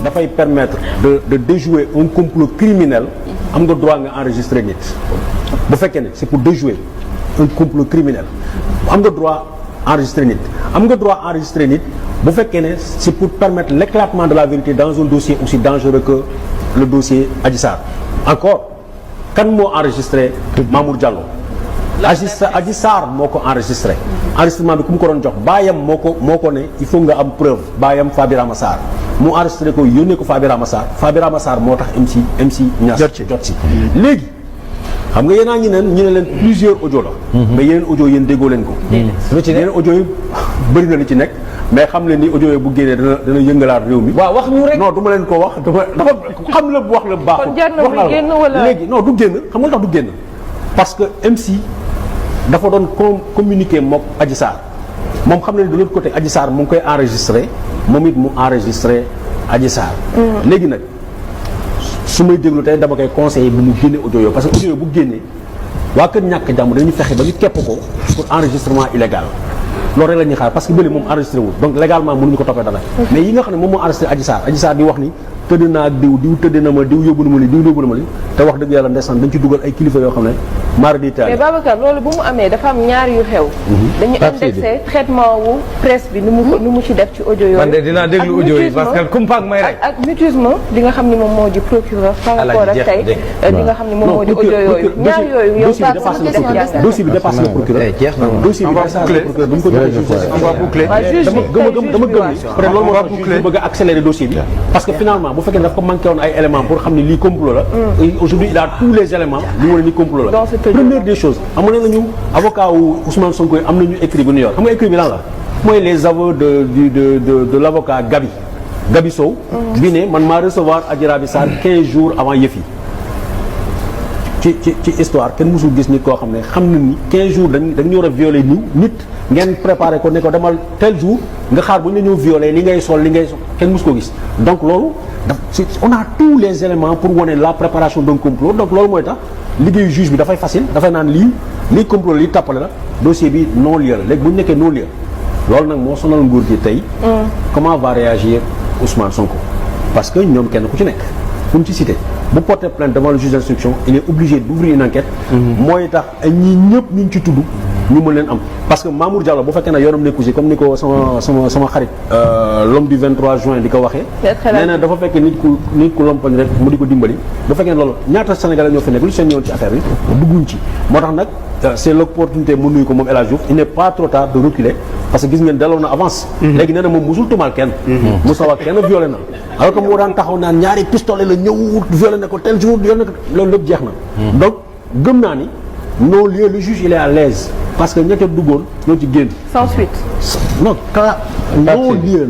dafay permettre de déjouer un complot criminel am nga droit nga enregistrer nit bu fekkee ne c'est pour déjouer un complot criminel am nga droit enregistrer nit am nga droit enregistrer nit bu fekkee ne c'est pour permettre l'éclatement de la vérité dans un dossier aussi dangereux que le dossier Adji Sarr encore kan moo enregistré Mamour Diallo Adji Sarr moo ko enregistré enregistrement bi ku mu ko doon jox baayam moo ko ne il faut nga am preuve baayam Fabirama Sarr mu enregistré ko yónnee ko Fabirama Sarr moo tax MC Niass jot si léegi xam nga yéenaa ñu ne leen plusieurs audio la mais yeneen audio yéen déggoo leen ko yeneen audio yi bëri na li ci nekk mais xam leen ni audio yi bu génnee dana yëngalaat réew mi waaw wax ñu rek non du ma leen ko wax dafa xam la wax la baaxul kon jar na muy génn wala léegi non du génn xam nga tax du génn parce que MC dafa doon communiquer mook Adji Sarr moom xam na ne de l'autre côté Adji Sarr mu ngi koy enregistré moom it mu enregistré Adji Sarr léegi nag su may déglu tey dama koy conseillé bu mu génne audio yooyu parce que audio yooyu bu génnee waa kër ñàkk jàmm dañu fexe ba ñu kepp ko pour enregistrement illégal loolu rek la ñuy xaar parce que bële moom enregistré wul donc légalement mënuñu ko toppee dara mais yi nga xam ne moom moo enregistré Adji Sarr di wax ni tëdd naa ak diw tëdd na ma diw yóbbu na ma li diw yóbbu na ma li te wax dëgg yàlla ndeysaan dañ ci dugal ay kilifa yoo xam ne mara di taal mais Babacar loolu bu mu amee dafa am ñaar yu xew dañu indexé traitement wu presse bi nu mu ci def ci audio yooyu man de dinaa déglu audio yi parce que kumpa ak may rek ak mutisme li nga xam ne moom moo di procureur par rapport ak tey li nga xam ne moom moo di audio yooyu ñaar yooyu yow dossier bi dépasse le procureur dossier bi dépasse le procureur duñ ko joxe dama gëm ni peut-être loolu moo tax ñu bëgg a accélérer dossier bi parce que finalement bu fekkee daf ko manqué woon ay éléments pour xam ne lii complot la aujourd'hui il a tous les éléments li wane ni complot la première des choses amoon nañu avocat wu Ousmane Sonko am nañu écrit bu New York xam nga écrit bi lan la mooy les aveux de l'avocat Gabi Sow bi ne man maa recevoir Adji Raby Sarr 15 jours avant yëf yi ci histoire kenn mësul gis nit koo xam ne xam na ni 15 jours dañu war a violer nit ngeen préparé ko ne ko demal tel jour nga xaar bu ñu la ñëw violer li ngay sol kenn mësu ko gis donc loolu on a tous les éléments pour wane la préparation d'un complot donc loolu mooy tax liggéeyu juge bi dafay facile dafay naan lii complot lii tàppale la dossier bi non lieu la léegi bu ñu nekkee non lieu loolu nag moo sonal nguur gi tey comment va réagir Ousmane Sonko parce que ñoom kenn ku ci nekk fu ñu ci cité bu porter plainte devant le juge d'instruction il est obligé d'ouvrir une enquête mooy tax ñi ñëpp ñu ci tudd ñu mën leen am parce que Mamour Diallo bu fekkee ne yoonam nekku si comme ni ko sama xarit l'homme du 23 juin di ko waxee nee na dafa fekk nit ku lompoñ rek mu di ko dimbali bu fekkee ne loolu ñaata Sénégalais ñoo fi nekk lu seen ñëwoon ci affaire bi dugguñ ci moo tax nag c'est l'opportunité mu nuyu ko moom El Hadj Diouf il n'est pas trop tard de reculer parce que gis ngeen delloo na avance léegi nee na moom musul tumal kenn musa wax kenn violé na alors que moo daan taxaw naan ñaari pistolet la ñëw violé na ko tel jour violé na ko loolu lépp jeex na donc gëm naa ni non lieu le juge il est à l'aise parce que ña ca duggoon ñoo ci génn sans suite non non lieu